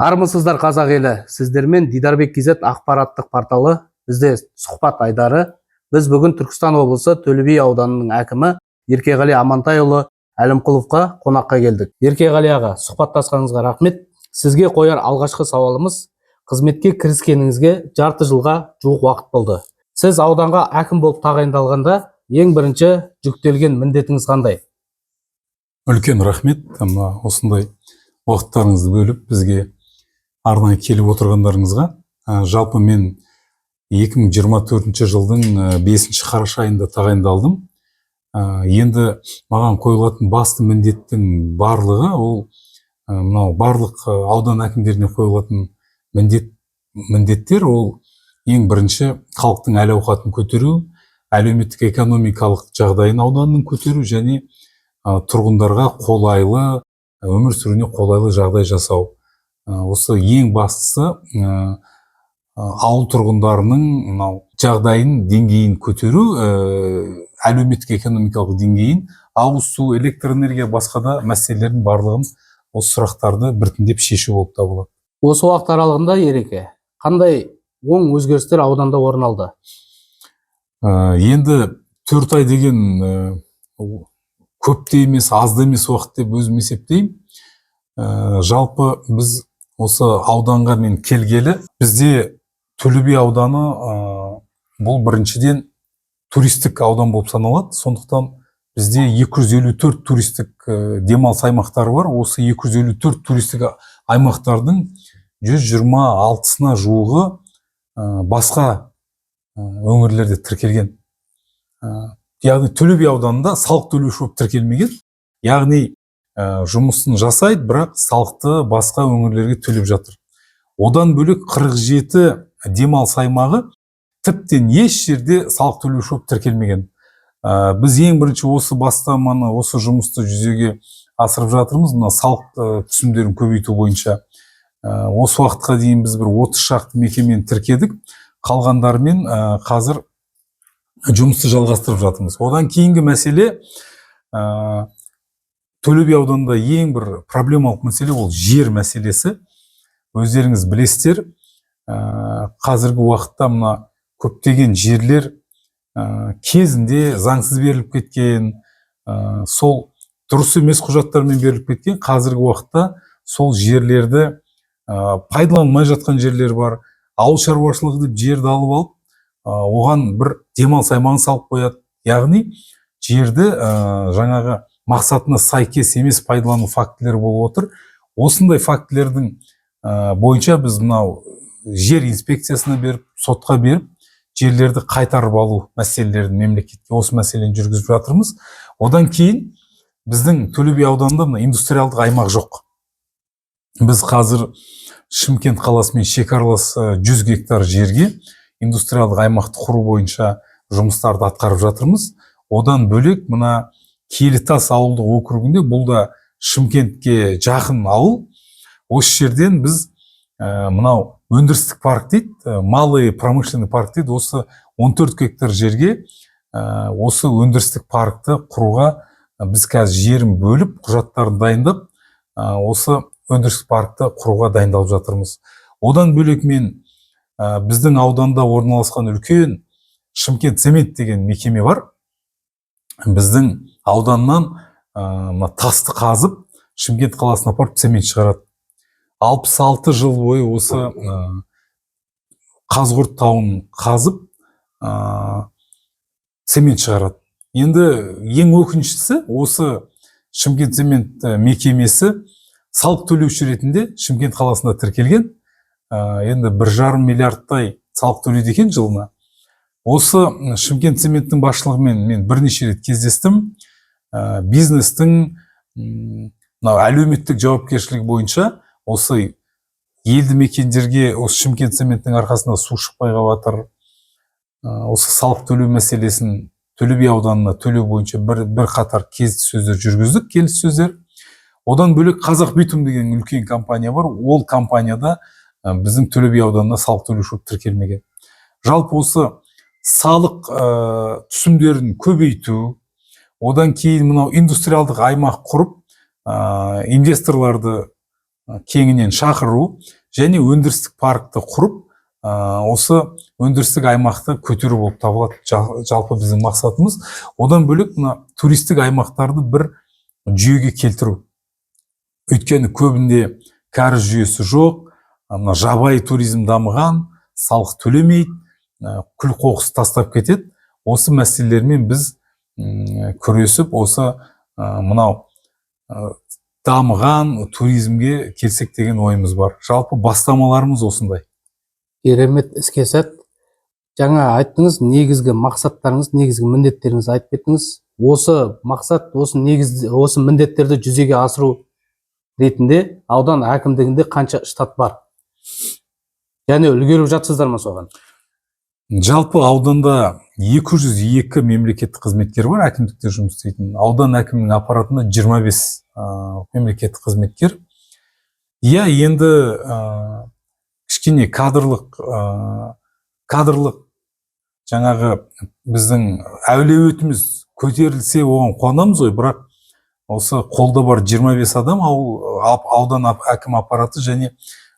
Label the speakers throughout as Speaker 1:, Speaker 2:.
Speaker 1: Армысыздар, қазақ елі! Сіздермен Дидарбек KZ ақпараттық порталы. Бізде сұхбат айдары. Біз бүгін Түркістан облысы Төле би ауданының әкімі Еркеғали Амантайұлы Әлімқұловқа қонаққа келдік. Еркеғали аға, сұхбаттасқаныңызға рахмет. Сізге қояр алғашқы сауалымыз: қызметке кіріскеніңізге жарты жылға жуық уақыт болды. Сіз ауданға әкім болып тағайындалғанда ең бірінші жүктелген міндетіңіз қандай?
Speaker 2: Үлкен рахмет, мына осындай уақыттарыңызды бөліп, бізге арнайы келіп отырғандарыңызға. Жалпы мен 2024 жылдың 5 қараша айында тағайындалдым. Енді маған қойылатын басты міндеттің барлығы ол мынау барлық аудан әкімдеріне қойылатын міндеттер. Ол ең бірінші халықтың әл ауқатын көтеру, әлеуметтік экономикалық жағдайын ауданның көтеру және тұрғындарға қолайлы, өмір сүруіне қолайлы жағдай жасау. Осы ең бастысы ауыл тұрғындарының мынау жағдайын, деңгейін көтеру, әлеуметтік экономикалық деңгейін, ауыз су, электр энергия, басқа да мәселелердің барлығын, осы сұрақтарды біртіндеп шешу болып табылады.
Speaker 1: Осы уақыт аралығында, Ереке, қандай оң өзгерістер ауданда орын алды?
Speaker 2: Енді 4 ай деген ол көп те емес, аз да емес уақыт деп өзім есептеймін. Жалпы біз осы ауданға мен келгелі бізде Төле би ауданы бұл біріншіден туристік аудан болып саналады. Сондықтан бізде 254 туристік демалыс аймақтары бар. Осы 254 туристік аймақтардың 126-сына жуығы басқа өңірлерде тіркелген. Яғни Төле би ауданында салық төлеуші болып тіркелмеген, яғни жұмысын жасайды, бірақ салықты басқа өңірлерге төлеп жатыр. Одан бөлек 47 демалыс аймағы тіптен еш жерде салық төлеуші болып тіркелмеген. Біз ең бірінші осы бастаманы, осы жұмысты жүзеге асырып жатырмыз мына салық түсімдерін көбейту бойынша. Осы уақытқа дейін біз бір 30 шақты мекемені тіркедік, қалғандарымен қазір жұмысты жалғастырып жатырмыз. Одан кейінгі мәселе, Төле би ауданында ең бір проблемалық мәселе ол жер мәселесі. Өздеріңіз білесіздер, қазіргі уақытта мына көптеген жерлер кезінде заңсыз беріліп кеткен, сол дұрыс емес құжаттармен беріліп кеткен. Қазіргі уақытта сол жерлерді пайдаланылмай жатқан жерлер бар. Ауыл шаруашылығы деп жерді алып алып, оған бір демалыс аймағын салып қояды. Яғни жерді жаңағы мақсатына сәйкес емес пайдалану фактілері болып отыр. Осындай фактілердің бойынша біз мынау жер инспекциясына беріп, сотқа беріп, жерлерді қайтарып алу мәселелерін, мемлекетке осы мәселені жүргізіп жатырмыз. Одан кейін біздің Төле би ауданында мына индустриалдық аймақ жоқ. Біз қазір Шымкент қаласымен шекаралас 100 гектар жерге индустриалдық аймақты құру бойынша жұмыстарды атқарып жатырмыз. Одан бөлек мына Киелітас ауылдық округінде, бұл да Шымкентке жақын ауыл, осы жерден біз мынау өндірістік парк дейді, малый промышленный парк дейді, осы 14 гектар жерге осы өндірістік паркті құруға біз қазір жерін бөліп, құжаттарын дайындап, осы өндірістік паркті құруға дайындалып жатырмыз. Одан бөлек мен біздің ауданда орналасқан үлкен Шымкент цемент деген мекеме бар. Біздің ауданнан мына тасты қазып, Шымкент қаласына апарып цемент шығарады. 66 жыл бойы осы Қазығұрт тауын қазып, цемент шығарады. Енді ең өкініштісі, осы Шымкент цемент мекемесі салық төлеуші ретінде Шымкент қаласында тіркелген. Енді 1,5 миллиардтай салық төлейді екен жылына. Осы Шымкент цементтің басшылығымен мен бірнеше рет кездестім. Бизнестің мынау әлеуметтік жауапкершілігі бойынша осы елді мекендерге осы Шымкент цементтің арқасында су шықпай қалып жатыр. Осы салық төлеу мәселесін Төле би ауданына төлеу бойынша бір қатар келіссөздер жүргіздік, келіссөздер. Одан бөлек Қазақ битум деген үлкен компания бар. Ол компанияда біздің Төле би ауданына салық төлеуші болып тіркелмеген. Жалпы осы салық түсімдерін көбейту, одан кейін мынау индустриалдық аймақ құрып, инвесторларды кеңінен шақыру және өндірістік паркті құрып, осы өндірістік аймақты көтеру болып табылады жалпы біздің мақсатымыз. Одан бөлек мына туристік аймақтарды бір жүйеге келтіру. Өйткені көбінде кәріз жүйесі жоқ, мына жабайы туризм дамыған, салық төлемейді, күл қоқыс тастап кетеді. Осы мәселелермен біз күресіп, осы мынау дамыған туризмге келсек деген ойымыз бар. Жалпы бастамаларымыз осындай.
Speaker 1: Керемет, іске сәт. Жаңа айттыңыз, негізгі мақсаттарыңыз, негізгі міндеттеріңізді айтып кеттіңіз. Осы мақсат, осы негіз, осы міндеттерді жүзеге асыру ретінде аудан әкімдігінде қанша штат бар және үлгеріп жатсыздар ма соған?
Speaker 2: Жалпы ауданда 202 мемлекеттік қызметкер бар әкімдікте жұмыс істейтін. Аудан әкімінің аппаратында 25 мемлекеттік қызметкер. Иә, енді кішкене кадрлық жаңағы біздің әлеуетіміз көтерілсе, оған қуанамыз ғой, бірақ осы қолда бар 25 адам, ауыл аудан әкім аппараты және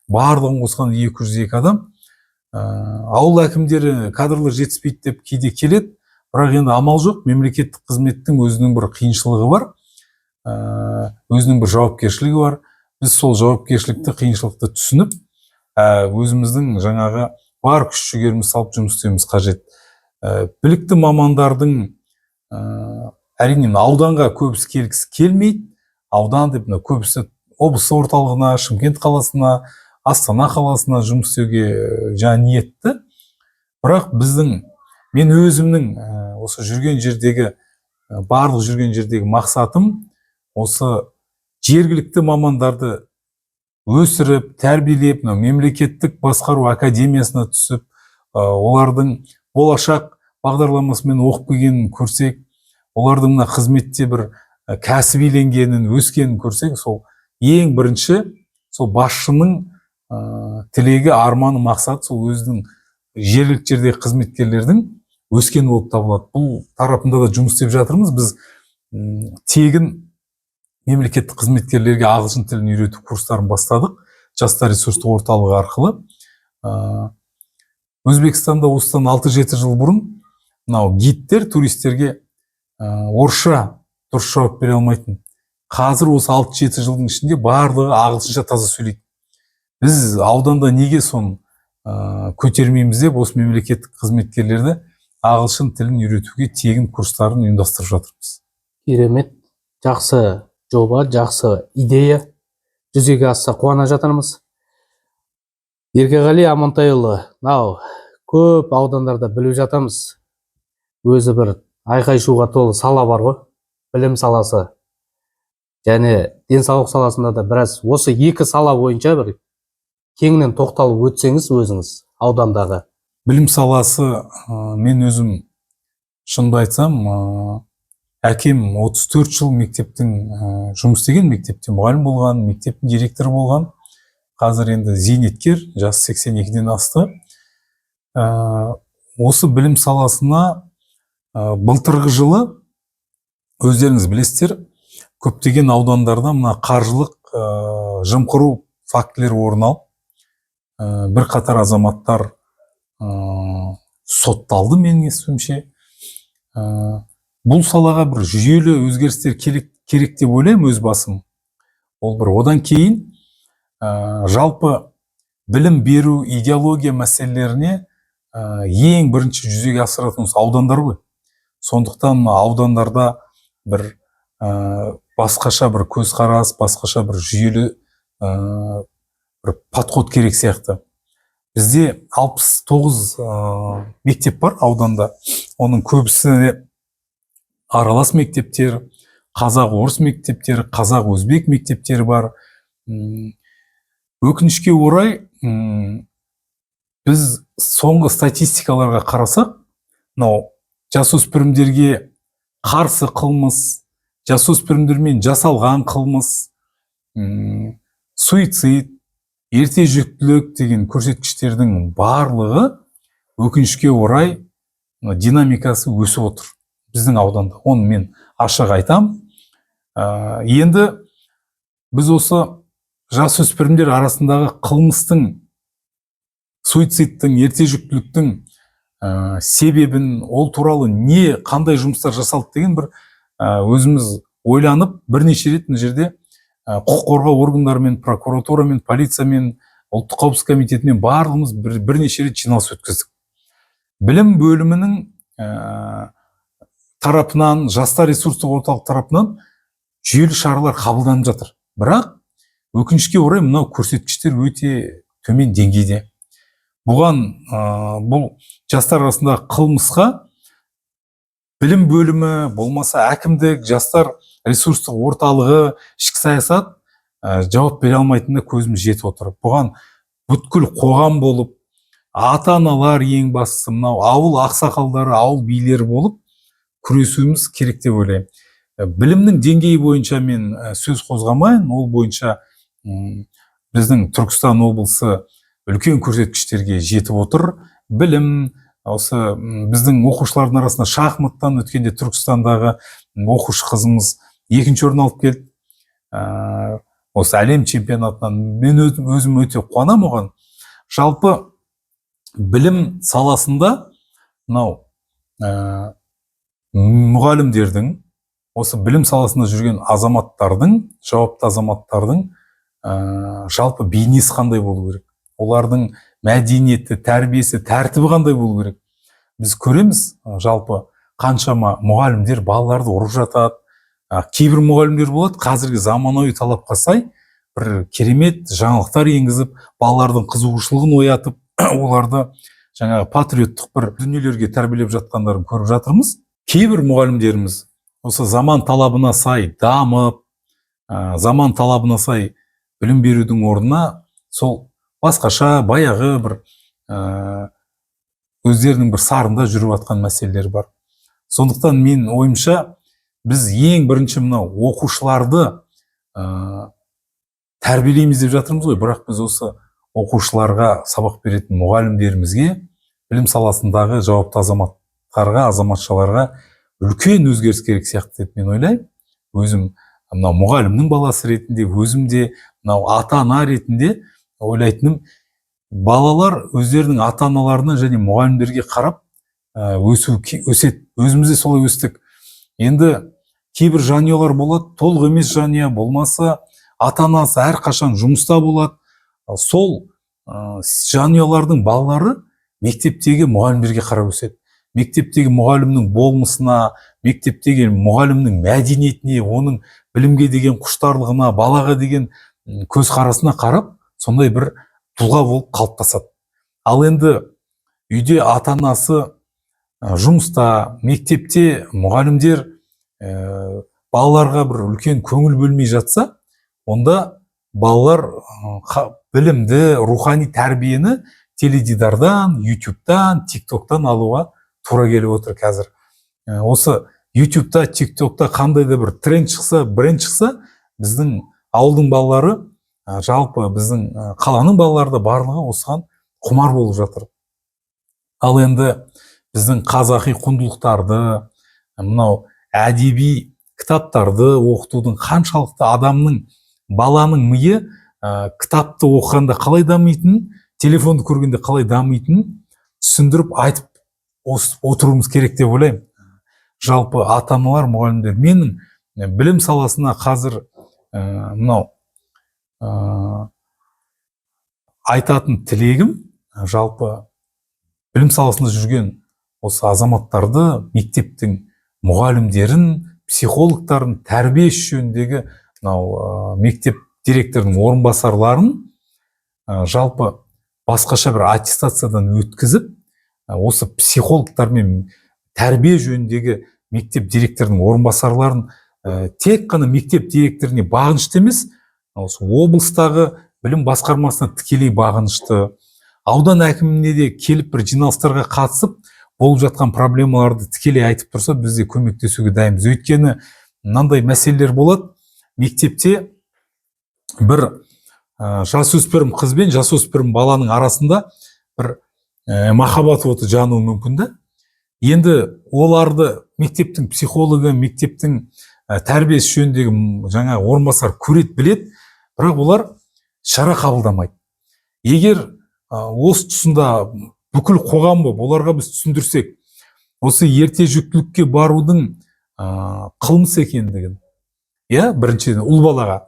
Speaker 2: барлығын қосқан 202 адам. Ауыл әкімдері кадрлар жетіспейді деп кейде келеді, бірақ енді амал жоқ, мемлекеттік қызметтің өзінің бір қиыншылығы бар, өзінің бір жауапкершілігі бар. Біз сол жауапкершілікті, қиыншылықты түсініп, өзіміздің жаңағы бар күш жігерімізді салып жұмыс істеуіміз қажет. Білікті мамандардың әрине, мына ауданға көбісі келгісі келмейді. Аудан деп мына көбісі облыс орталығына, Шымкент қаласына, Астана қаласына жұмыс істеуге жаңа ниетті. Бірақ біздің, мен өзімнің осы жүрген жердегі барлық жүрген жердегі мақсатым осы жергілікті мамандарды өсіріп, тәрбиелеп, мынау мемлекеттік басқару академиясына түсіп, олардың Болашақ бағдарламасымен оқып келгенін көрсек, олардың мына қызметте бір кәсібиленгенін, өскенін көрсек, сол ең бірінші сол басшының тілегі, арманы, мақсаты сол өзінің жергілікті жердегі қызметкерлердің өскені болып табылады. Бұл тарапында да жұмыс істеп жатырмыз. Біз тегін мемлекеттік қызметкерлерге ағылшын тілін үйрету курстарын бастадық Жастар ресурстық орталығы арқылы. Өзбекстанда осыдан 6-7 жыл бұрын мынау гидтер туристерге орысша дұрыс жауап бере алмайтын. Қазір осы 6-7 жылдың ішінде барлығы ағылшынша таза сөйлейді. Біз ауданда неге соны көтермейміз деп, осы мемлекеттік қызметкерлерді ағылшын тілін үйретуге тегін курстарын ұйымдастырып жатырмыз.
Speaker 1: Керемет, жақсы жоба, жақсы идея, жүзеге асса, қуана жатырмыз. Еркеғали Амантайұлы, мынау көп аудандарда біліп жатамыз, өзі бір айқай шуға толы сала бар ғой, білім саласы және денсаулық саласында да. Біраз осы екі сала бойынша бір кеңінен тоқталып өтсеңіз өзіңіз аудандағы.
Speaker 2: Білім саласы, мен өзім шынымды айтсам, әкем 34 жыл мектептің жұмыс істеген, мектепте мұғалім болған, мектептің директоры болған. Қазір енді зейнеткер, жасы 82-ден асты. Осы білім саласына былтырғы жылы, өздеріңіз білесіздер, көптеген аудандарда мына қаржылық жымқыру фактілері орын алып, бірқатар азаматтар сотталды менің естуімше. Бұл салаға бір жүйелі өзгерістер керек деп ойлаймын өз басым. Ол бір. Одан кейін жалпы білім беру, идеология мәселелеріне ең бірінші жүзеге асыратын осы аудандар ғой. Сондықтан мына аудандарда бір басқаша бір көзқарас, басқаша бір жүйелі бір подход керек сияқты. Бізде 69 мектеп бар ауданда. Оның көбісі аралас мектептер, қазақ орыс мектептері, қазақ өзбек мектептері бар. Өкінішке орай, біз соңғы статистикаларға қарасақ, мынау жасөспірімдерге қарсы қылмыс, жасөспірімдермен жасалған қылмыс, суицид, ерте жүктілік деген көрсеткіштердің барлығы, өкінішке орай, мына динамикасы өсіп отыр біздің ауданда. Оны мен ашық айтам. Енді біз осы Жасөспірімдер арасындағы қылмыстың, суицидтің, ерте жүктіліктің себебін, ол туралы не, қандай жұмыстар жасалды деген бір өзіміз ойланып, бірнеше рет мына жерде құқық қорғау органдарымен, прокуратурамен, полициямен, ұлттық қауіпсіздік комитетімен барлығымыз бірнеше рет жиналыс өткіздік. Білім бөлімінің тарапынан, жастар ресурстық орталық тарапынан жүйелі шаралар қабылданып жатыр. Бірақ өкінішке орай, мынау көрсеткіштер өте төмен деңгейде. Бұған бұл жастар арасындағы қылмысқа білім бөлімі болмаса әкімдік, жастар ресурстық орталығы, ішкі саясат жауап бере алмайтынына көзіміз жетіп отыр. Бұған бүткіл қоғам болып, ата аналар, ең бастысы мынау ауыл ақсақалдары, ауыл билері болып күресуіміз керек деп ойлаймын. Білімнің деңгейі бойынша мен сөз қозғамайын. Ол бойынша біздің Түркістан облысы үлкен көрсеткіштерге жетіп отыр. Білім осы біздің оқушылардың арасында шахматтан өткенде Түркістандағы оқушы қызымыз екінші орын алып келді осы әлем чемпионатынан. Мен өзім өте қуанамын оған. Жалпы білім саласында мынау мұғалімдердің, осы білім саласында жүрген азаматтардың, жауапты азаматтардың жалпы бейнесі қандай болу керек, олардың мәдениеті, тәрбиесі, тәртібі қандай болу керек? Біз көреміз, жалпы қаншама мұғалімдер балаларды ұрып жатады. Кейбір мұғалімдер болады, қазіргі заманауи талапқа сай бір керемет жаңалықтар енгізіп, балалардың қызығушылығын оятып, оларды жаңағы патриоттық бір дүниелерге тәрбиелеп жатқандарын көріп жатырмыз. Кейбір мұғалімдеріміз осы заман талабына сай дамып, заман талабына сай білім берудің орнына сол басқаша баяғы бір өздерінің бір сарында жүріп жатқан мәселелер бар. Сондықтан мен ойымша, біз ең бірінші мынау оқушыларды тәрбиелейміз деп жатырмыз ғой, бірақ біз осы оқушыларға сабақ беретін мұғалімдерімізге, білім саласындағы жауапты азаматтарға, азаматшаларға үлкен өзгеріс керек сияқты деп мен ойлаймын. Өзім мынау мұғалімнің баласы ретінде, өзім де мынау ата ана ретінде ойлайтыным: балалар өздерінің ата аналарына және мұғалімдерге қарап өсу өседі. Өзіміз де солай өстік. Енді кейбір жанұялар болады, толық емес жанұя, болмаса ата анасы әрқашан жұмыста болады. Ал сол жанұялардың балалары мектептегі мұғалімдерге қарап өседі. Мектептегі мұғалімнің болмысына, мектептегі мұғалімнің мәдениетіне, оның білімге деген құштарлығына, балаға деген көзқарасына қарап, сондай бір тұлға болып қалыптасады. Ал енді үйде ата анасы жұмыста, мектепте мұғалімдер балаларға бір үлкен көңіл бөлмей жатса, онда балалар білімді, рухани тәрбиені теледидардан, ютубтан, тиктоктан алуға тура келіп отыр қазір. Осы ютубта, тиктокта қандай да бір тренд шықса, бренд шықса, біздің ауылдың балалары, жалпы біздің қаланың балалары да, барлығы осыған құмар болып жатыр. Ал енді біздің қазақи құндылықтарды, мынау әдеби кітаптарды оқытудың қаншалықты адамның, баланың миы кітапты оқығанда қалай дамитынын, телефонды көргенде қалай дамитынын түсіндіріп айтып отыруымыз керек деп ойлаймын. Жалпы ата аналар, мұғалімдер, менің білім саласына қазір мынау айтатын тілегім: жалпы білім саласында жүрген осы азаматтарды, мектептің мұғалімдерін, психологтарын, тәрбие ісі жөніндегі мынау мектеп директорының орынбасарларын жалпы басқаша бір аттестациядан өткізіп, осы психологтар мен тәрбие жөніндегі мектеп директорының орынбасарларын тек қана мектеп директоріне бағынышты емес, осы облыстағы білім басқармасына тікелей бағынышты, аудан әкіміне де келіп, бір жиналыстарға қатысып, болып жатқан проблемаларды тікелей айтып тұрса, біз де көмектесуге дайынбыз. Өйткені мынандай мәселелер болады: мектепте бір жасөспірім қыз бен жасөспірім баланың арасында бір махаббат оты жануы мүмкін да. Енді оларды мектептің психологы, мектептің тәрбиесі жөніндегі жаңағы орынбасар көреді, біледі, бірақ олар Шара қабылдамайды. Егер осы тұсында бүкіл қоғам болып оларға біз түсіндірсек, осы ерте жүктілікке барудың қылмыс екендігін, иә, біріншіден, ұл балаға,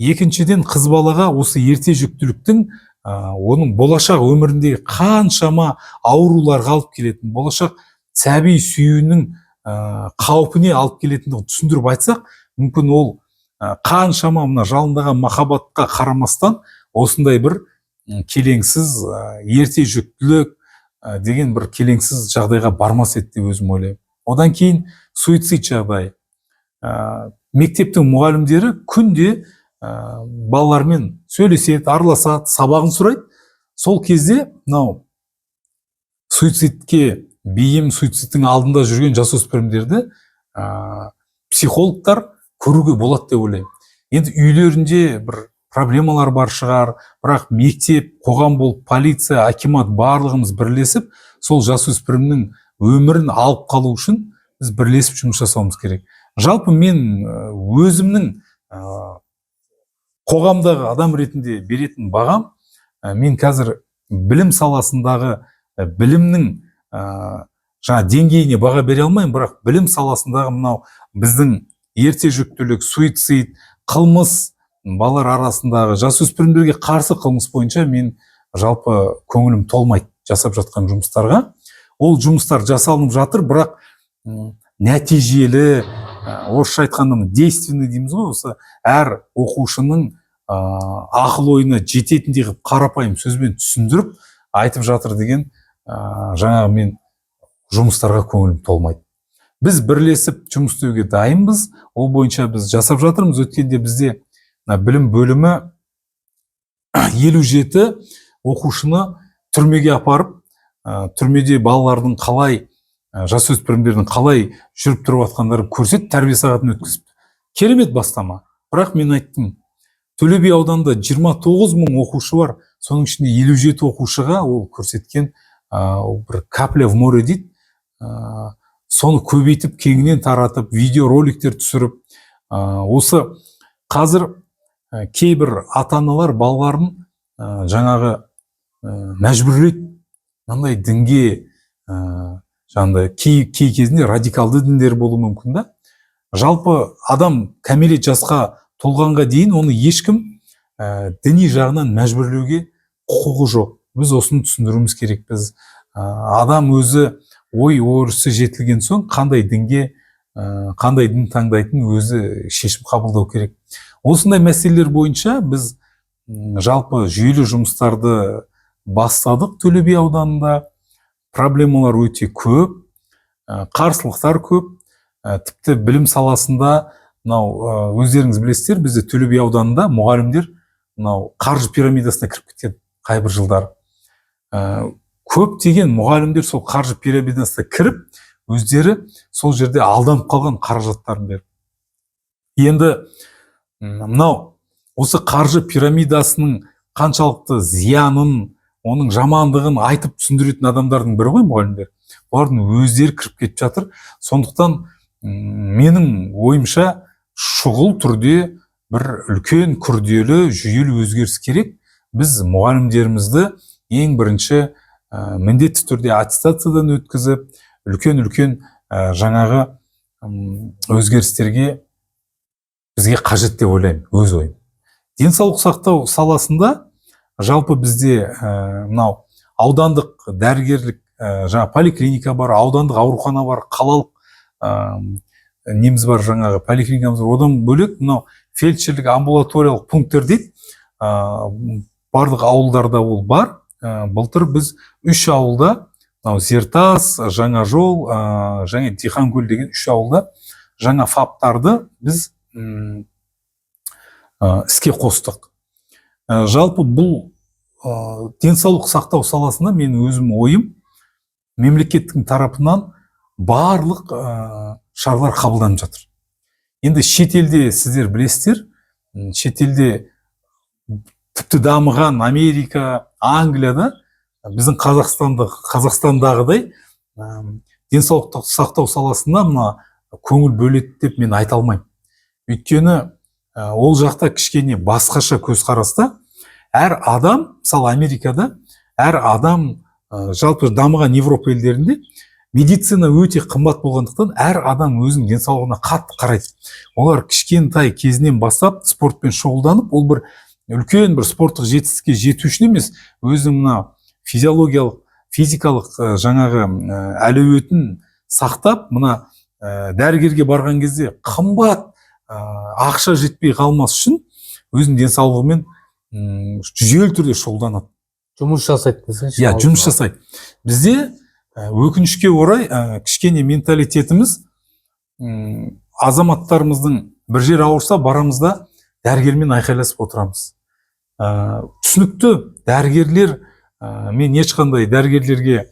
Speaker 2: екіншіден, қыз балаға осы ерте жүктіліктің оның болашақ өміріндегі қаншама ауруларға алып келетін, болашақ сәби сүюінің қаупіне алып келетіндігін түсіндіріп айтсақ, мүмкін, ол қаншама мына жалындаған махаббатқа қарамастан осындай бір келеңсіз ерте жүктілік деген бір келеңсіз жағдайға бармас еді деп өзім ойлаймын. Одан кейін суицид жағдайы. Мектептің мұғалімдері күнде балалармен сөйлеседі, араласады, сабағын сұрайды. Сол кезде мынау суицидке бейім, суицидтің алдында жүрген жасөспірімдерді психологтар көруге болады деп ойлаймын. Енді үйлерінде бір проблемалар бар шығар, бірақ мектеп, қоғам болып, полиция, акимат, барлығымыз бірлесіп, сол жасөспірімнің өмірін алып қалу үшін біз бірлесіп жұмыс жасауымыз керек. Жалпы мен өзімнің қоғамдағы адам ретінде беретін бағам, мен қазір білім саласындағы білімнің жаңа деңгейіне баға бере алмаймын, бірақ білім саласындағы мынау біздің ерте жүктілік, суицид, қылмыс, балалар арасындағы жасөспірімдерге қарсы қылмыс бойынша мен жалпы көңілім толмайды жасап жатқан жұмыстарға. Ол жұмыстар жасалынып жатыр, бірақ нәтижелі, орысша айтқанда, действенный дейміз ғой, осы әр оқушының ақыл ойына жететіндей қылып қарапайым сөзбен түсіндіріп айтып жатыр деген жаңағы мен жұмыстарға көңілім толмайды. Біз бірлесіп жұмыс істеуге дайынбыз, ол бойынша біз жасап жатырмыз. Өткенде бізде мына білім бөлімі 57 оқушыны түрмеге апарып, түрмеде балалардың қалай, жасөспірімдердің қалай жүріп тұрып жатқандарын көрсетіп, тәрбие сағатын өткізіп, керемет бастама. Бірақ мен айттым: Төле би ауданында 29 мың оқушы бар, соның ішінде 57 оқушыға ол көрсеткен ол бір капля в море дейді. Соны көбейтіп, кеңінен таратып, видеороликтер түсіріп, осы қазір кейбір ата аналар балаларын жаңағы мәжбүрлейді мынандай дінге, жаңағыдай кей кезінде радикалды діндер болуы мүмкін да. Жалпы адам кәмелет жасқа толғанға дейін оны ешкім діни жағынан мәжбүрлеуге құқығы жоқ. Біз осыны түсіндіруіміз керекпіз. Адам өзі ой өрісі жетілген соң қандай дінге, қандай дін таңдайтынын өзі шешім қабылдау керек. Осындай мәселелер бойынша біз жалпы жүйелі жұмыстарды бастадық. Төле би ауданында проблемалар өте көп, қарсылықтар көп. Тіпті білім саласында мынау өздеріңіз білесіздер, бізде Төле би ауданында мұғалімдер мынау қаржы пирамидасына кіріп кеткен қайбір жылдары. Көптеген мұғалімдер сол қаржы пирамидасына кіріп, өздері сол жерде алданып қалған, қаражаттарын беріп. Енді мынау осы қаржы пирамидасының қаншалықты зиянын, оның жамандығын айтып түсіндіретін адамдардың бірі ғой мұғалімдер. Олардың өздері кіріп кетіп жатыр. Сондықтан менің ойымша, шұғыл түрде бір үлкен, күрделі, жүйелі өзгеріс керек. Біз мұғалімдерімізді ең бірінші міндетті түрде аттестациядан өткізіп, үлкен үлкен жаңағы өзгерістерге бізге қажет деп ойлаймын, өз ойым. Денсаулық сақтау саласында жалпы бізде мынау аудандық дәрігерлік жаңа поликлиника бар, аудандық аурухана бар, қалалық неміз бар, жаңағы поликлиникамыз бар. Одан бөлек мынау фельдшерлік амбулаториялық пункттер дейді, барлық ауылдарда ол бар. Былтыр біз үш ауылда, мынау Зертас, Жаңажол және Диқанкөл деген үш ауылда жаңа ФАПтарды біз іске қостық. Жалпы бұл денсаулық сақтау саласында мен өзім ойым, мемлекеттің тарапынан барлық шаралар қабылданып жатыр. Енді шетелде, сіздер білесіздер, шетелде, тіпті дамыған Америка, Англияда біздің Қазақстандағыдай денсаулық сақтау саласына мына көңіл бөледі деп мен айта алмаймын. Өйткені ол жақта кішкене басқаша көзқараста. Әр адам, мысалы, Америкада әр адам, жалпы дамыған Европа елдерінде медицина өте қымбат болғандықтан, әр адам өзінің денсаулығына қатты қарайды. Олар кішкентай кезінен бастап спортпен шұғылданып, ол бір үлкен бір спорттық жетістікке жету үшін емес, өзінің мына физиологиялық, физикалық жаңағы әлеуетін сақтап, мына дәрігерге барған кезде қымбат ақша жетпей қалмас үшін өзінің денсаулығымен жүйелі түрде шұғылданады.
Speaker 1: Жұмыс жасайды десеңші.
Speaker 2: Иә, жұмыс жасайды. Бізде, өкінішке орай, кішкене менталитетіміз, азаматтарымыздың бір жері ауырса, барамыз да, дәрігермен айқайласып отырамыз. Түсінікті, дәрігерлер, мен ешқандай дәрігерлерге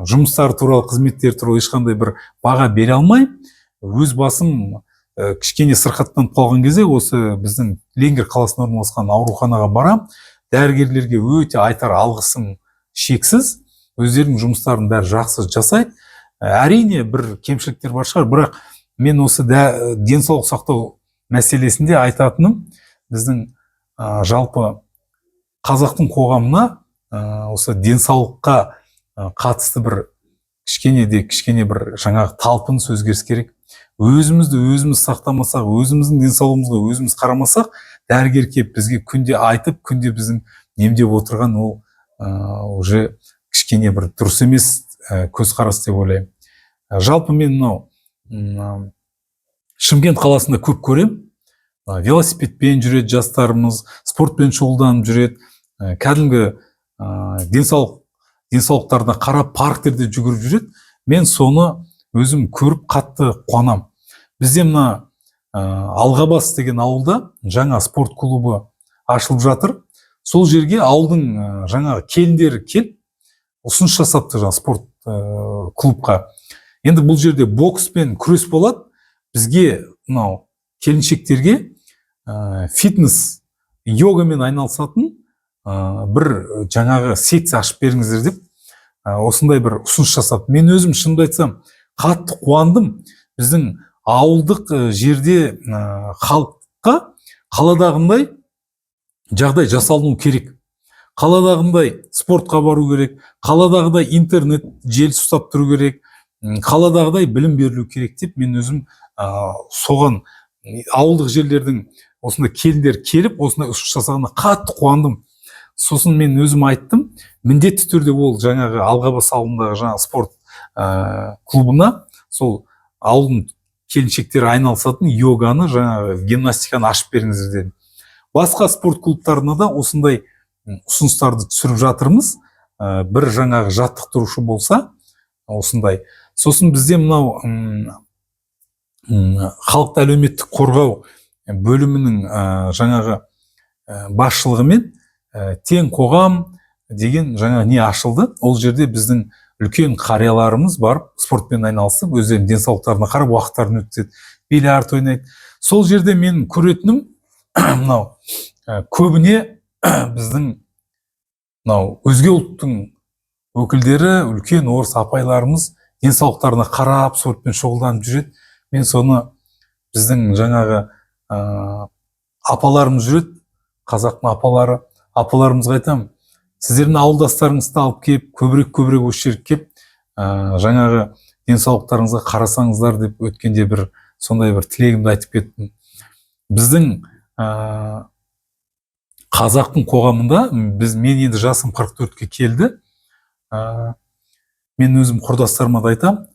Speaker 2: жұмыстары туралы, қызметтері туралы ешқандай бір баға бере алмаймын. Өз басым кішкене сырқаттанып қалған кезде осы біздің Ленгер қаласында орналасқан ауруханаға барам. Дәрігерлерге өте айтар алғысым шексіз, өздерінің жұмыстарын бәрі жақсы жасайды. Әрине, бір кемшіліктер бар шығар, бірақ мен осы денсаулық сақтау мәселесінде айтатыным, біздің жалпы қазақтың қоғамына осы денсаулыққа қатысты бір кішкене де кішкене бір жаңағы талпыныс, өзгеріс керек. Өзімізді өзіміз сақтамасақ, өзіміздің денсаулығымызға өзіміз қарамасақ, дәрігер келіп бізге күнде айтып, күнде біздің емдеп отырған, ол уже кішкене бір дұрыс емес көзқарас деп ойлаймын. Жалпы мен мынау Шымкент қаласында көп көремін. Велосипедпен жүреді жастарымыз, спортпен шұғылданып жүреді. Кәдімгі денсаулықтарына қарап, парктерде жүгіріп жүреді. Мен соны өзім көріп қатты қуанамын. Бізде мына Алғабас деген ауылда жаңа спорт клубы ашылып жатыр. Сол жерге ауылдың жаңағы келіндері келіп ұсыныс жасапты жаңа спорт клубқа. Енді бұл жерде бокс пен күрес болады, бізге мынау келіншектерге фитнес, йогамен айналысатын бір жаңағы секция ашып беріңіздер деп осындай бір ұсыныс жасап, мен өзім, шынымды айтсам, қатты қуандым. Біздің ауылдық жерде халыққа қаладағындай жағдай жасалыну керек, қаладағындай спортқа бару керек, қаладағыдай интернет желісі ұстап тұру керек, қаладағыдай білім берілу керек деп мен өзім соған ауылдық жерлердің осындай келіндер келіп, осындай ұсыныс жасағанына қатты қуандым. Сосын мен өзім айттым, міндетті түрде ол жаңағы Алғабас ауылындағы жаңағы спорт клубына сол ауылдың келіншектері айналысатын йоганы, жаңағы гимнастиканы ашып беріңіздер дедім. Басқа спорт клубтарына да осындай ұсыныстарды түсіріп жатырмыз. Бір жаңағы жаттықтырушы болса осындай. Сосын бізде мынау халықты әлеуметтік қорғау бөлімінің жаңағы басшылығымен «Тең қоғам» деген жаңа не ашылды. Ол жерде біздің үлкен қарияларымыз барып, спортпен айналысып, өздерінің денсаулықтарына қарап, уақыттарын өткізеді, бильярд ойнайды. Сол жерде мен көретінім, мынау көбіне біздің мынау өзге ұлттың өкілдері, үлкен орыс апайларымыз денсаулықтарына қарап, спортпен шұғылданып жүреді. Мен соны біздің жаңағы апаларымыз жүреді, қазақтың апалары, апаларымызға айтамын: сіздердің ауылдастарыңызды алып келіп, көбірек көбірек осы жерге келіп, жаңағы денсаулықтарыңызға қарасаңыздар деп өткенде бір сондай бір тілегімді айтып кеттім. Біздің қазақтың қоғамында біз, мен енді жасым 44-ке келді, мен өзім құрдастарыма да айтамын: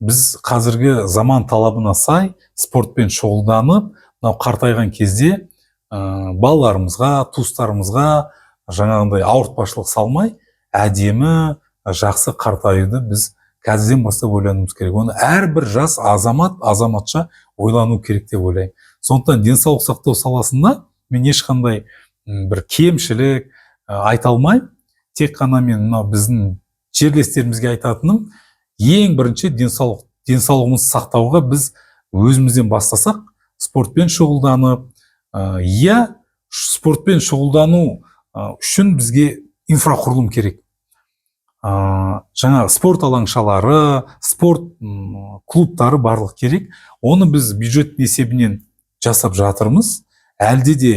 Speaker 2: біз қазіргі заман талабына сай спортпен шұғылданып, мынау қартайған кезде балаларымызға, туыстарымызға жаңағындай ауыртпашылық салмай, әдемі, жақсы қартаюды біз қазірден бастап ойлануымыз керек. Оны әрбір жас азамат, азаматша ойлану керек деп ойлаймын. Сондықтан денсаулық сақтау саласында мен ешқандай бір кемшілік айта алмаймын. Тек қана мен мынау біздің жерлестерімізге айтатыным, ең бірінші денсаулығымызды сақтауға біз өзімізден бастасақ, спортпен шұғылданып, иә, спортпен шұғылдану үшін бізге инфрақұрылым керек, жаңағы спорт алаңшалары, спорт клубтары барлық керек. Оны біз бюджеттің есебінен жасап жатырмыз. Әлде де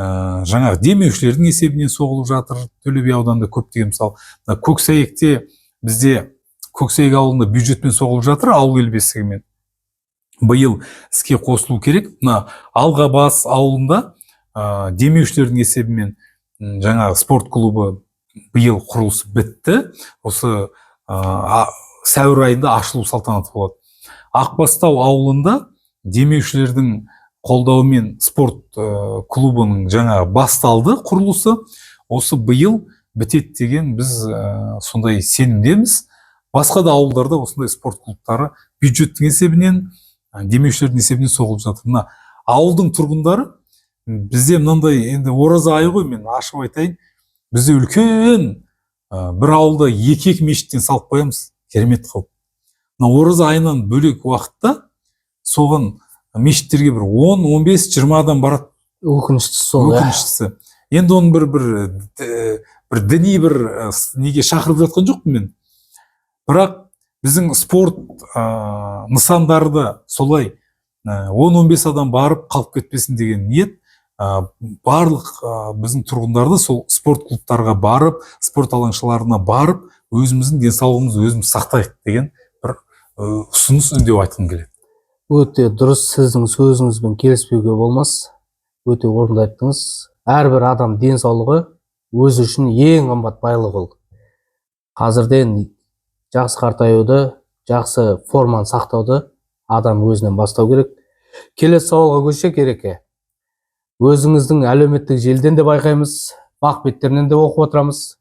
Speaker 2: Жаңағы демеушілердің есебінен соғылып жатыр Төле би ауданында көптеген. Мысалы, мына Көксәйекте, бізде Көксәйек ауылында бюджетпен соғылып жатыр, ауыл ел бесігімен биыл іске қосылу керек. Мына Алғабас ауылында демеушілердің есебімен жаңағы спорт клубы биыл құрылысы бітті, осы сәуір айында ашылу салтанаты болады. Ақбастау ауылында демеушілердің қолдауымен спорт клубының жаңағы басталды құрылысы, осы биыл бітеді деген біз сондай сенімдеміз. Басқа да ауылдарда осындай спорт клубтары бюджеттің есебінен, демеушілердің есебінен соғылып жатыр. Мына ауылдың тұрғындары, бізде мынандай, енді ораза айы ғой, мен ашып айтайын, бізде үлкен бір ауылда екі екі мешіттен салып қоямыз керемет қылып. Мына ораза айынан бөлек уақытта соған мешіттерге бір 10, 15, 20 адам барады.
Speaker 1: Өкініштісі сол, иә.
Speaker 2: Өкініштісі, енді оның бір діни бір неге шақырып жатқан жоқпын мен, бірақ біздің спорт нысандары да солай 10-15 адам барып қалып кетпесін деген ниет, барлық біздің тұрғындарды сол спорт клубтарға барып, спорт алаңшаларына барып, өзіміздің денсаулығымызды өзіміз сақтайық деген бір ұсыныс, үндеу айтқым келеді.
Speaker 1: Өте дұрыс, сіздің сөзіңізбен келіспеуге болмас, өте орынды айттыңыз. Әрбір адам денсаулығы өзі үшін ең қымбат байлық. Ол қазірден жақсы қартаюды, жақсы форманы сақтауды адам өзінен бастау керек. Келесі сауалға көшсек, Ереке, өзіңіздің әлеуметтік желіден де байқаймыз, бақ беттерінен де оқып отырамыз,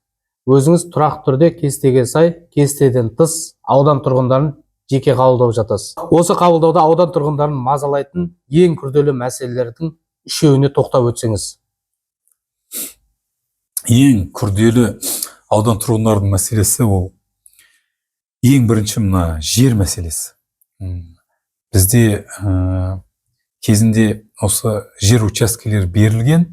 Speaker 1: өзіңіз тұрақты түрде кестеге сай, кестеден тыс аудан тұрғындарын жеке қабылдап жатасыз. Осы қабылдауда аудан тұрғындарын мазалайтын ең күрделі мәселелердің үшеуіне тоқтап өтсеңіз.
Speaker 2: Ең күрделі аудан тұрғындарының мәселесі, ол ең бірінші мына жер мәселесі. Бізде кезінде осы жер учаскелері берілген,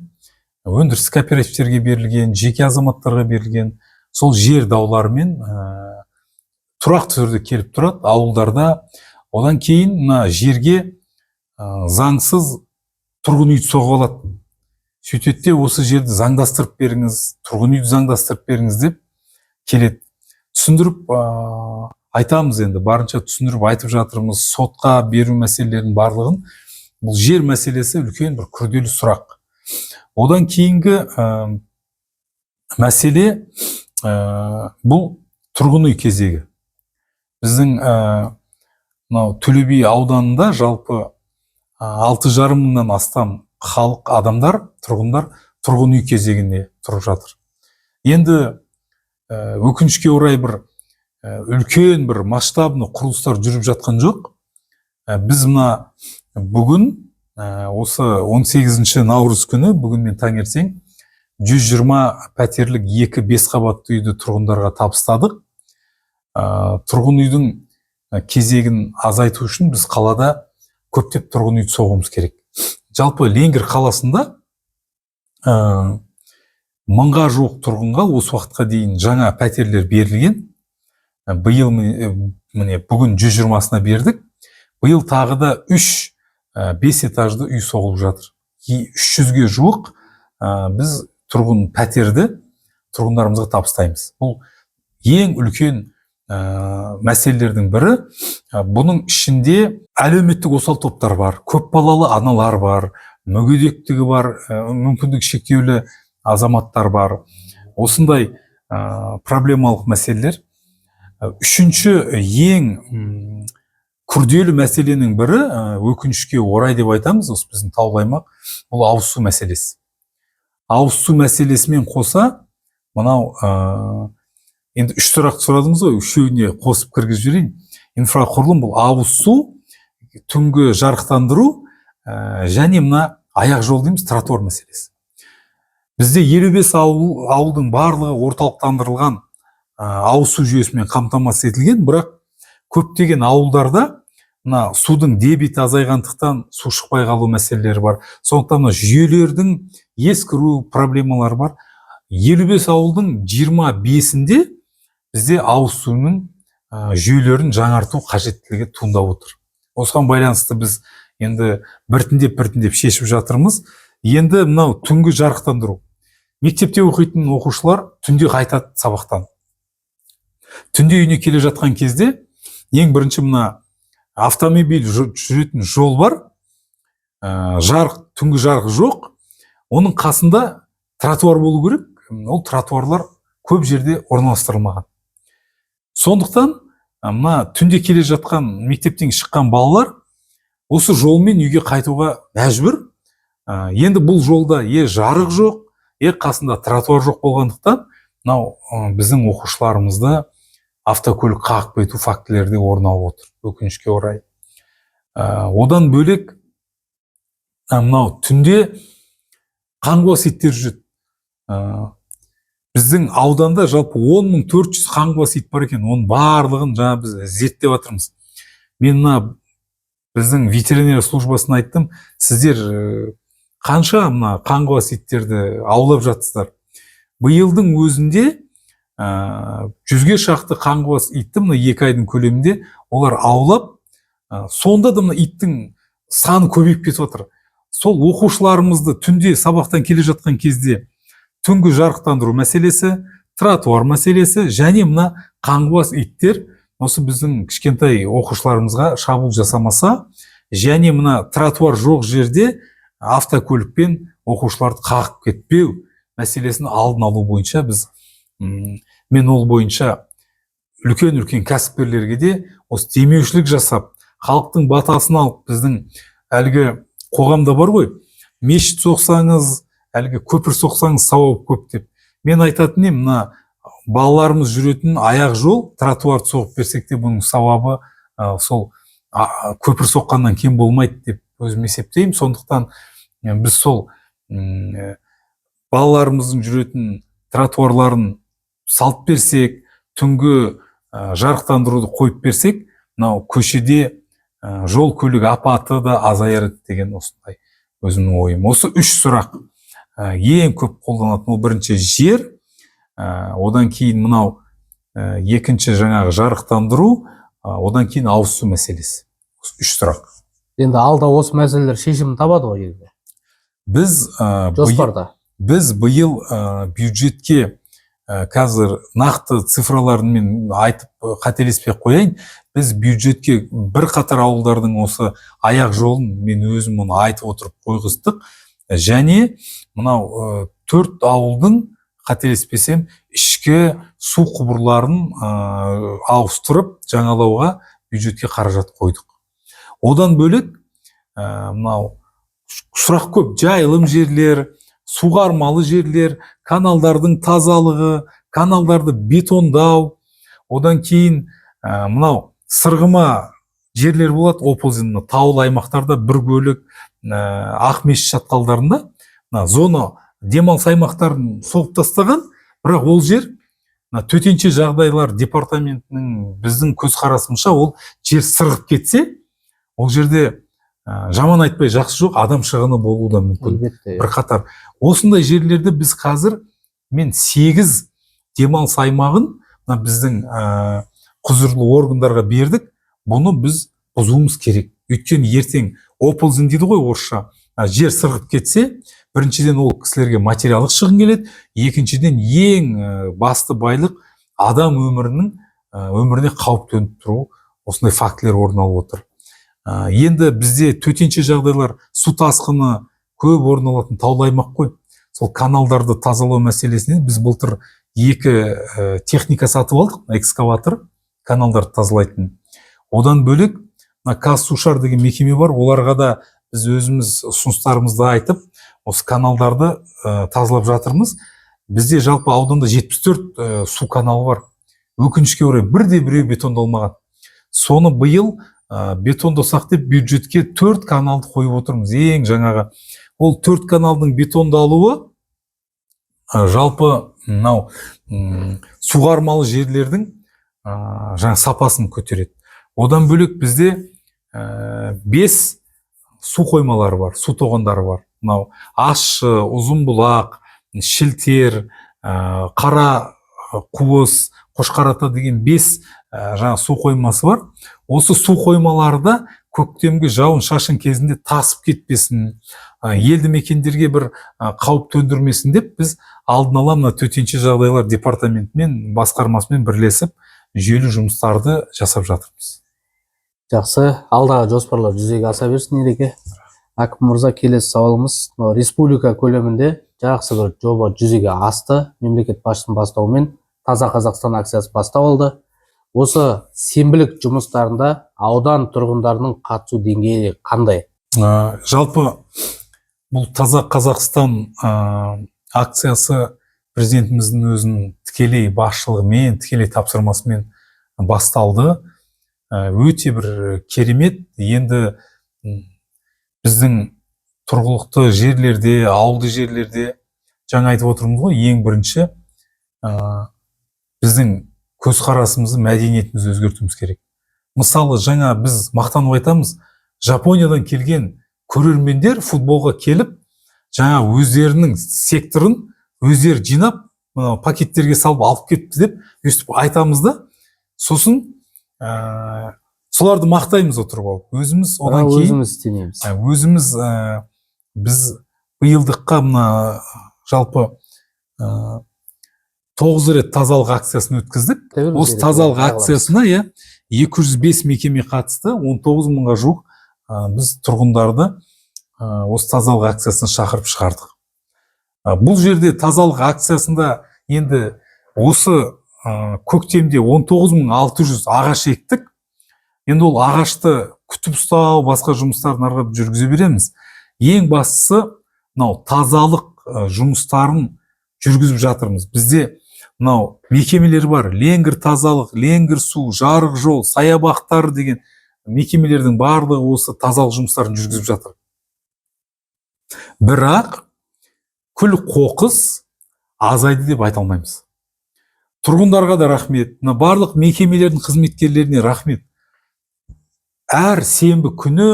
Speaker 2: өндірістік кооперативтерге берілген, жеке азаматтарға берілген. Сол жер дауларымен тұрақты түрде келіп тұрады ауылдарда. Одан кейін мына жерге заңсыз тұрғын үйді соғып алады. Сөйтеді де, осы жерді заңдастырып беріңіз, тұрғын үйді заңдастырып беріңіз деп келеді. Түсіндіріп айтамыз енді, барынша түсіндіріп айтып жатырмыз, сотқа беру мәселелерінің барлығын. Бұл жер мәселесі үлкен бір күрделі сұрақ. Одан кейінгі мәселе бұл тұрғын үй кезегі. Біздің мынау Төле би ауданында жалпы 6,5 мыңнан астам халық, адамдар, тұрғындар тұрғын үй кезегінде тұрып жатыр. Енді өкінішке орай, бір үлкен бір масштабный құрылыстар жүріп жатқан жоқ. Біз мына бүгін, осы 18 наурыз күні, бүгін мен таңертең 120 пәтерлік екі бес қабатты үйді тұрғындарға табыстадық. Тұрғын үйдің кезегін азайту үшін біз қалада көптеп тұрғын үйді соғуымыз керек. Жалпы Ленгір қаласында 1000-ға жуық тұрғынға осы уақытқа дейін жаңа пәтерлер берілген. Биыл міне бүгін 120-сына бердік. Биыл тағы да үш бес этажды үй соғылып жатыр. 300-ге жуық біз тұрғын пәтерді тұрғындарымызға табыстаймыз. Бұл ең үлкен мәселелердің бірі. Бұның ішінде әлеуметтік осал топтар бар, көпбалалы аналар бар, мүгедектігі бар, мүмкіндігі шектеулі азаматтар бар. Осындай проблемалық мәселелер. Үшінші ең күрделі мәселенің бірі, өкінішке орай деп айтамыз, осы біздің таулы аймақ, бұл ауыз су мәселесі. Ауыз су мәселесімен қоса мынау енді үш сұрақ сұрадыңыз ғой, үшеуіне қосып кіргізіп жіберейін. Инфрақұрылым, бұл ауыз су, түнгі жарықтандыру және мына аяқ жол дейміз, тротуар мәселесі. Бізде 55 ауыл, ауылдың барлығы орталықтандырылған ауыз су жүйесімен қамтамасыз етілген, бірақ көптеген ауылдарда мына судың дебиті азайғандықтан су шықпай қалу мәселелері бар. Сондықтан мына жүйелердің ескіру проблемалары бар. 55 ауылдың 25-інде бізде ауыз суының жүйелерін жаңарту қажеттілігі туындап отыр. Осыған байланысты біз енді біртіндеп біртіндеп шешіп жатырмыз. Енді мынау түнгі жарықтандыру. Мектепте оқитын оқушылар түнде қайтады сабақтан. Түнде үйіне келе жатқан кезде ең бірінші мына автомобиль жүретін жол бар, жарық, түнгі жарық жоқ. Оның қасында тротуар болу керек. Ол тротуарлар көп жерде орналастырылмаған. Сондықтан мына түнде келе жатқан, мектептен шыққан балалар осы жолмен үйге қайтуға мәжбүр. Енді бұл жолда е жарық жоқ, е қасында тротуар жоқ болғандықтан, мынау біздің оқушыларымызды автокөлік қағып кету фактілері де орын алып отыр, өкінішке орай. Одан бөлек, мынау түнде қаңғыбас иттер жүреді. Біздің ауданда жалпы 10 400 қаңғыбас ит бар екен. Оның барлығын жаңа біз зерттеп жатырмыз. Мен мына біздің ветеринария службасына айттым: сіздер қанша мына қаңғыбас иттерді аулап жатсыздар? Биылдың өзінде 100-ге шақты қаңғыбас итті мына 2 айдың көлемінде олар аулап, сонда да мына иттің саны көбейіп кетіп жатыр. Сол оқушыларымызды түнде сабақтан келе жатқан кезде түнгі жарықтандыру мәселесі, тротуар мәселесі және мына қаңғыбас иттер осы біздің кішкентай оқушыларымызға шабуыл жасамаса және мына тротуар жоқ жерде автокөлікпен оқушыларды қағып кетпеу мәселесін алдын алу бойынша біз, мен ол бойынша үлкен үлкен кәсіпкерлерге де осы демеушілік жасап, халықтың батасын алып, біздің әлгі қоғамда бар ғой, мешіт соқсаңыз, әлгі көпір соқсаңыз, сауап көп деп. Мен айтатын едім, мына балаларымыз жүретін аяқ жол, тротуарды соғып берсек те, бұның сауабы сол көпір соққаннан кем болмайды деп өзім есептеймін. Сондықтан біз сол балаларымыздың жүретін тротуарларын салып берсек, түнгі жарықтандыруды қойып берсек, мынау көшеде жол көлік апаты да азаяр еді деген осындай өзімнің ойым. Осы үш сұрақ ең көп қолданатын. Ол бірінші жер, одан кейін мынау екінші жаңағы жарықтандыру, одан кейін ауыз су мәселесі. Осы үш сұрақ.
Speaker 1: Енді алда осы мәселелер шешімін табады ғой енді?
Speaker 2: Біз
Speaker 1: Жоспарда.
Speaker 2: Біз биыл бюджетке, қазір нақты цифраларын мен айтып, қателеспей ақ қояйын, біз бюджетке бірқатар ауылдардың осы аяқ жолын мен өзім оны айтып отырып қойғыздық және мынау төрт ауылдың, қателеспесем, ішкі су құбырларын ауыстырып жаңалауға бюджетке қаражат қойдық. Одан бөлек, мынау сұрақ көп: жайылым жерлер, суғармалы жерлер, каналдардың тазалығы, каналдарды бетондау. Одан кейін мынау сырғыма жерлер болады, оползень, мына таулы аймақтарда, бір бөлік Ақмешіт шатқалдарында мына зона демалыс аймақтарын соғып тастаған. Бірақ ол жер мына төтенше жағдайлар департаментінің, біздің көзқарасымызша, ол жер сырғып кетсе, ол жерде жаман айтпай жақсы жоқ, адам шығыны болуы да мүмкін.
Speaker 1: Әлбетте.
Speaker 2: Бірқатар осындай жерлерде біз қазір, мен сегіз демалыс аймағын мына біздің құзырлы органдарға бердік. Бұны біз бұзуымыз керек, өйткені ертең оползень дейді ғой орысша, жер сырғып кетсе, біріншіден, ол кісілерге материалдық шығын келеді, екіншіден, ең басты байлық адам өмірінің, өміріне қауіп төніп тұру, осындай фактілер орын алып отыр. Енді бізде төтенше жағдайлар, су тасқыны көп орын алатын таулы аймақ қой. Сол каналдарды тазалау мәселесіне біз былтыр екі техника сатып алдық, экскаватор, каналдарды тазалайтын. Одан бөлек, мына «Казсушар» деген мекеме бар, оларға да біз өзіміз ұсыныстарымызды айтып, осы каналдарды тазалап жатырмыз. Бізде жалпы ауданда 74 су каналы бар. Өкінішке орай, бірде біреу бетондалмаған. Соны биыл бетондасақ деп бюджетке төрт каналды қойып отырмыз. Ең жаңағы ол төрт каналдың бетондалуы жалпы мынау суғармалы жерлердің жаңа сапасын көтереді. Одан бөлек, бізде бес су қоймалары бар, су тоғандары бар: мынау Ащы, Ұзынбұлақ, Шілтер, Қара Қуыс, Қошқар деген бес жаңа су қоймасы бар. Осы су қоймалары да көктемгі жауын шашын кезінде тасып кетпесін. Елді мекендерге бір қауіп төндірмесін деп, біз алдын ала мына төтенше жағдайлар департаментімен, басқармасымен бірлесіп жүйелі жұмыстарды жасап жатырмыз.
Speaker 1: Жақсы, алдағы жоспарлар жүзеге аса берсін, Ереке. Әкім мырза, келесі сауалымыз: мынау республика көлемінде жақсы бір жоба жүзеге асты. Мемлекет басшысының бастауымен «Таза Қазақстан» акциясы бастау алды. Осы сенбілік жұмыстарында аудан тұрғындарының қатысу деңгейі қандай?
Speaker 2: Жалпы бұл «Таза Қазақстан» акциясы президентіміздің өзінің тікелей басшылығымен, тікелей тапсырмасымен басталды. Өте бір керемет. Енді біздің тұрғылықты жерлерде, ауылды жерлерде, жаңа айтып отырмыз ғой, ең бірінші біздің көзқарасымызды, мәдениетімізді өзгертуіміз керек. Мысалы, жаңа біз мақтанып айтамыз, Жапониядан келген көрермендер футболға келіп, жаңа өздерінің секторын өздері жинап, мынау пакеттерге салып алып кетті деп өйстіп айтамыз да, сосын соларды мақтаймыз отырып алып өзіміз. Одан
Speaker 1: Бірақ
Speaker 2: кейін
Speaker 1: өзіміз істемейміз.
Speaker 2: Өзіміз біз биылдыққа мына жалпы 9 рет тазалық акциясын өткіздік. Осы тазалық акциясына, иә, 205 мекеме қатысты, 19 мыңға жуық біз тұрғындарды осы тазалық акциясына шақырып шығардық. Бұл жерде тазалық акциясында енді осы көктемде 19 600 ағаш ектік. Енді ол ағашты күтіп ұстау, басқа жұмыстарын ары қарап жүргізе береміз. Ең бастысы, мынау тазалық жұмыстарын жүргізіп жатырмыз. Бізде мынау мекемелер бар: Ленгір тазалық, Ленгір су, Жарық жол, саябақтар деген мекемелердің барлығы осы тазалық жұмыстарын жүргізіп жатыр. Бірақ күл қоқыс азайды деп айта алмаймыз. Тұрғындарға да рахмет, мына барлық мекемелердің қызметкерлеріне рахмет. Әр сенбі күні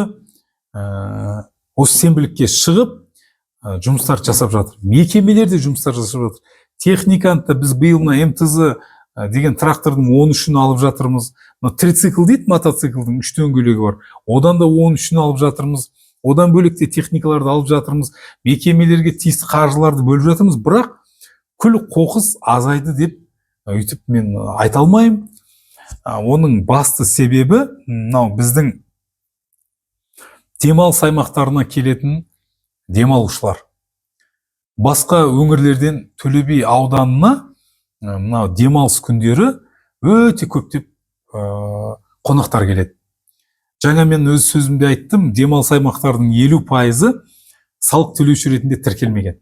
Speaker 2: осы сенбілікке шығып, жұмыстар жасап жатыр. Мекемелер де жұмыстар жасап жатыр. Техниканы да біз биыл мына МТЗ деген трактордың 13-ін алып жатырмыз. Мына трицикл дейді, мотоциклдің үш дөңгелегі бар, одан да 13-ін алып жатырмыз. Одан бөлек те техникаларды алып жатырмыз, мекемелерге тиісті қаржыларды бөліп жатырмыз. Бірақ күл қоқыс азайды деп өйтіп мен айта алмаймын. Оның басты себебі мынау біздің демалыс аймақтарына келетін демалушылар. Басқа өңірлерден Төле би ауданына мынау демалыс күндері өте көптеп қонақтар келеді. Жаңа мен өз сөзімде айттым, демалыс аймақтарының 50%-ы салық төлеуші ретінде тіркелмеген.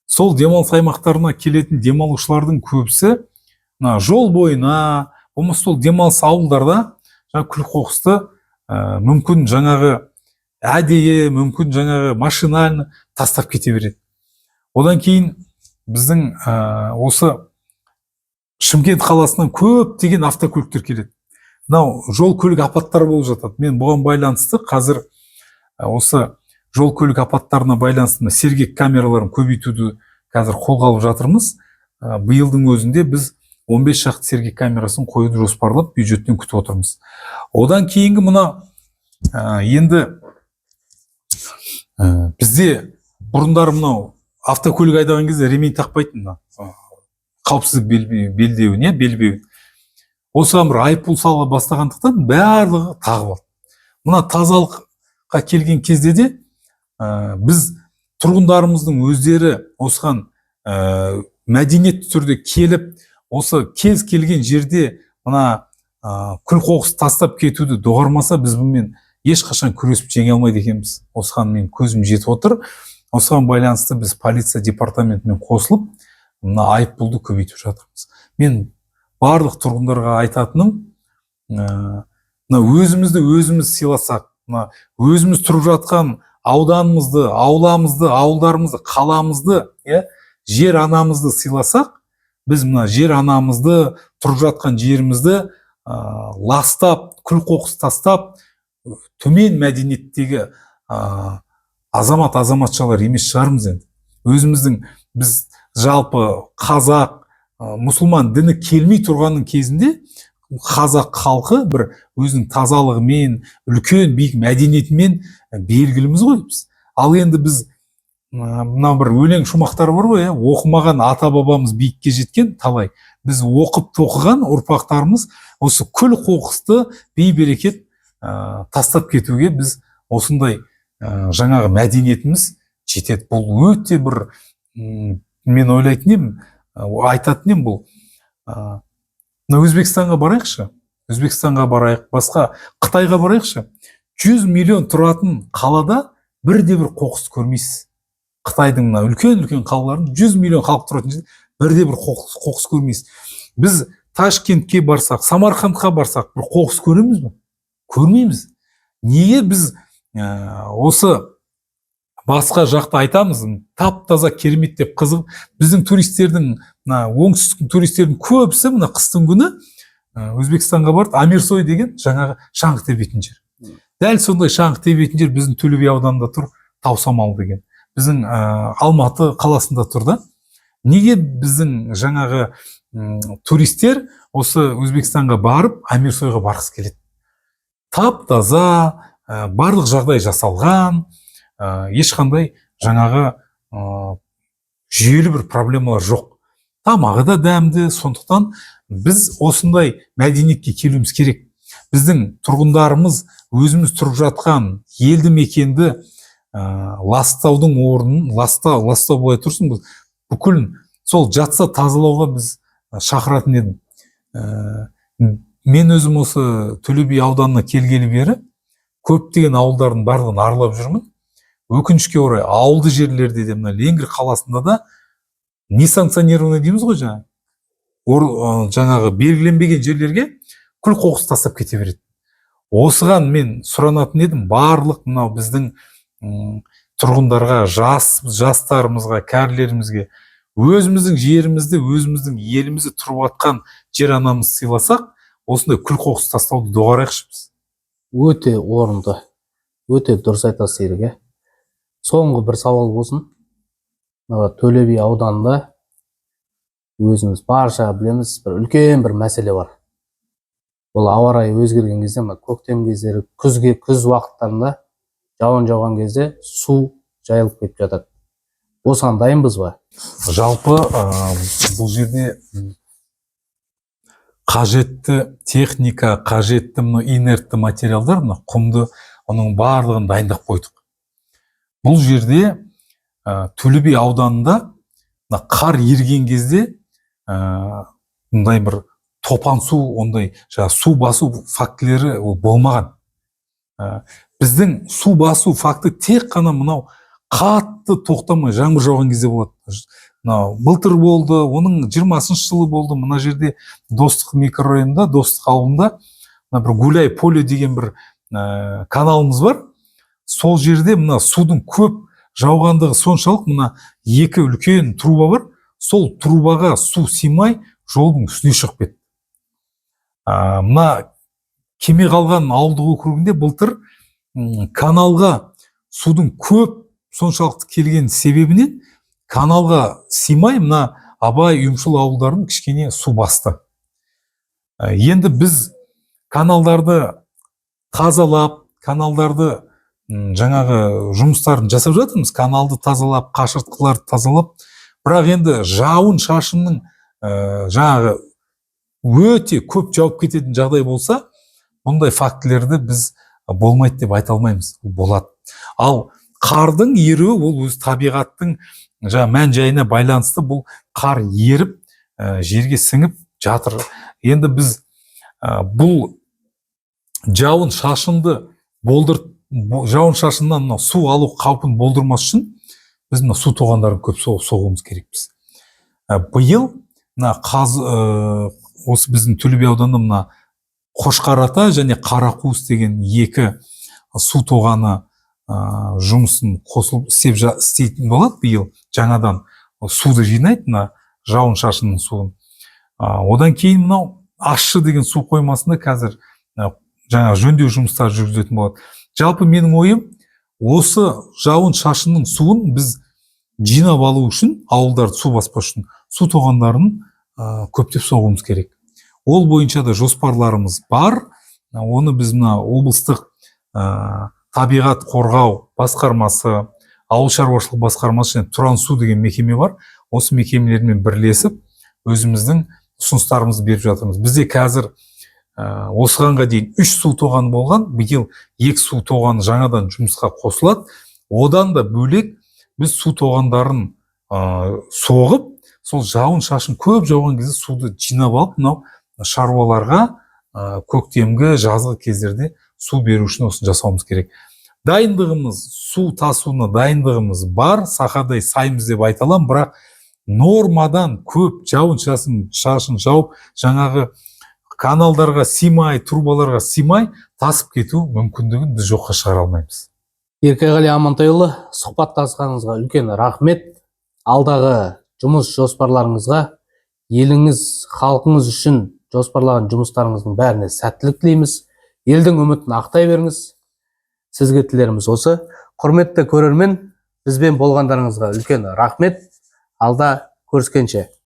Speaker 2: Сол демалыс аймақтарына келетін демалушылардың көбісі мына жол бойына, болмаса сол демалыс ауылдарда жаңа күл қоқысты мүмкін жаңағы әдейі, мүмкін жаңағы машинально тастап кете береді. Одан кейін біздің осы Шымкент қаласынан көптеген автокөліктер келеді. Мынау жол көлік апаттары болып жатады. Мен бұған байланысты қазір осы жол көлік апаттарына байланысты мына сергек камераларын көбейтуді қазір қолға алып жатырмыз. Биылдың өзінде біз 15 шақты сергек камерасын қоюды жоспарлап, бюджеттен күтіп отырмыз. Одан кейінгі мына енді бізде бұрындары мынау автокөлік айдаған кезде ремень тақпайтын, мына қауіпсіздік белдеуін, иә, белбеуін. Осыған бір айыппұл сала бастағандықтан, барлығы тағып алды. Мына тазалыққа келген кезде де біз тұрғындарымыздың өздері осыған мәдениетті түрде келіп, осы кез келген жерде мына күл қоқыс тастап кетуді доғармаса, біз бұнымен ешқашан күресіп жеңе алмайды екенбіз. Осыған мен көзім жетіп отыр. Осыған байланысты біз полиция департаментімен қосылып, мына айыппұлды көбейтіп жатырмыз. Мен барлық тұрғындарға айтатыным, мына өзімізді өзіміз сыйласақ, мына өзіміз тұрып жатқан ауданымызды, ауламызды, ауылдарымызды, қаламызды, иә, жер анамызды сыйласақ, біз мына жер анамызды, тұрып жатқан жерімізді ластап, күл қоқыс тастап, төмен мәдениеттегі азамат азаматшалар емес шығармыз. Енді өзіміздің, біз жалпы қазақ, мұсылман діні келмей тұрғанның кезінде қазақ халқы бір өзінің тазалығымен, үлкен биік мәдениетімен белгіліміз ғой біз. Ал енді біз мынау бір өлең шумақтары бар ғой, иә, оқымаған ата бабамыз биікке жеткен талай, біз оқып тоқыған ұрпақтарымыз осы күл қоқысты бейберекет тастап кетуге біз осындай жаңағы мәдениетіміз жетеді. Бұл өте бір мен ойлайтын едім, айтатын едім, бұл мына Өзбекстанға барайықшы, Өзбекстанға барайық, басқа Қытайға барайықшы. 100 миллион тұратын қалада бірде бір қоқыс көрмейсіз. Қытайдың мына үлкен үлкен қалаларын, 100 миллион халық тұратын жерде бірде бір қоқыс көрмейсіз. Біз Ташкентке барсақ, Самарқандқа барсақ, бір қоқыс көреміз бе? Көрмейміз. Неге біз осы басқа жақта айтамыз, тап таза керемет деп қызық? Біздің туристердің, мына оңтүстіктің туристердің көбісі мына қыстың күні Өзбекстанға барып, Амирсой деген жаңағы шаңғы тебетін жер, дәл сондай шаңғы тебетін жер біздің Төле би ауданында тұр, Таусамал деген, біздің Алматы қаласында тұр да. Неге біздің жаңағы туристер осы Өзбекстанға барып, Амирсойға барғысы келеді? Тап таза, барлық жағдай жасалған, ешқандай жаңағы жүйелі бір проблемалар жоқ, тамағы да дәмді. Сондықтан біз осындай мәдениетке келуіміз керек. Біздің тұрғындарымыз өзіміз тұрып жатқан елді мекенді ластаудың орнын, ластау былай тұрсын, біз бүкіл сол жатса тазалауға біз шақыратын едім. Мен өзім осы Төле би ауданына келгелі бері көптеген ауылдардың барлығын аралап жүрмін. Өкінішке орай, ауылды жерлерде де, мына Ленгір қаласында да несанкционированный дейміз ғой, жаңағы жаңағы белгіленбеген жерлерге күл қоқыс тастап кете береді. Осыған мен сұранатын едім барлық мынау біздің тұрғындарға, жастарымызға, кәрілерімізге: өзіміздің жерімізді, өзіміздің елімізді, тұрып жатқан жер анамызды сыйласақ, осындай күл қоқыс тастауды доғарайықшы біз.
Speaker 1: Өте орынды, өте дұрыс айтасыз, Серік, иә. Соңғы бір сауал болсын. Мына Төле би ауданында, өзіміз барша білеміз, бір үлкен бір мәселе бар. Бұл ауа райы өзгерген кезде, мына көктем кездері, күз уақыттарында жауын жауған кезде су жайылып кетіп жатады. Осыған дайынбыз ба?
Speaker 2: Жалпы бұл жерде қажетті техника, қажетті мына инертті материалдар, мына құмды, оның барлығын дайындап қойдық. Бұл жерде Төле би ауданында мына қар еріген кезде мындай бір топан су, ондай жаңағы су басу фактілері ол болмаған. Біздің су басу факті тек қана мынау қатты тоқтамай жаңбыр жауған кезде болады. Мынау былтыр болды, оның 20-жылы болды. Мына жерде Достық микрорайонында, Достық ауылында мына бір Гуляй поле деген бір каналымыз бар. Сол жерде мына судың көп жауғандығы соншалық, мына екі үлкен труба бар, сол трубаға су сыймай, жолдың үстіне шығып кетті. Мына Кеме қалған ауылдық округінде былтыр каналға судың көп соншалықты келген себебінен каналға сыймай, мына Абай, Ұйымшыл ауылдарын кішкене су басты. Енді біз каналдарды тазалап, каналдарды жаңағы жұмыстарын жасап жатырмыз, каналды тазалап, қашыртқыларды тазалап. Бірақ енді жауын шашынның жаңағы өте көп жауып кететін жағдай болса, бұндай фактілерді біз болмайды деп айта алмаймыз, ол болады. Ал қардың еруі ол өз табиғаттың жаңа мән жайына байланысты, бұл қар еріп, жерге сіңіп жатыр. Енді біз бұл жауын шашынды болдыр, жауын шашыннан мынау су алу қаупін болдырмас үшін біз мына су тоғандарын көп соғуымыз керекпіз. Биыл мына осы біздің Төле би ауданында мына Қошқар ата және Қарақуыс деген екі су тоғаны жұмысын қосылып істеп істейтін болады. Биыл жаңадан суды жинайды, мына жауын шашынның суын. Одан кейін мынау Ащы деген су қоймасында қазір жаңа жөндеу жұмыстары жүргізілетін болады. Жалпы менің ойым, осы жауын шашынның суын біз жинап алу үшін, ауылдарды су баспас үшін су тоғандарын көптеп соғуымыз керек. Ол бойынша да жоспарларымыз бар. Оны біз мына облыстық табиғат қорғау басқармасы Ауыл шаруашылық басқармасы және Тұран су деген мекеме бар. Осы мекемелермен бірлесіп, өзіміздің ұсыныстарымызды беріп жатырмыз. Бізде қазір осығанға дейін үш су тоғаны болған, биыл екі су тоғаны жаңадан жұмысқа қосылады. Одан да бөлек, біз су тоғандарын соғып, сол жауын шашын көп жауған кезде суды жинап алып, мынау шаруаларға көктемгі, жазғы кездерде су беру үшін осыны жасауымыз керек. Дайындығымыз, су тасуына дайындығымыз бар, сақадай саймыз деп айта аламын. Бірақ нормадан көп жауын шашын жауып, жаңағы каналдарға сыймай, трубаларға сыймай тасып кету мүмкіндігін біз жоққа шығара алмаймыз.
Speaker 1: Еркеғали Амантайұлы, сұхбаттасқаныңызға үлкен рахмет. Алдағы жұмыс жоспарларыңызға, еліңіз, халқыңыз үшін жоспарлаған жұмыстарыңыздың бәріне сәттілік тілейміз. Елдің үмітін ақтай беріңіз. Сізге тілеріміз осы. Құрметті көрермен, бізбен болғандарыңызға үлкен рахмет. Алда көріскенше.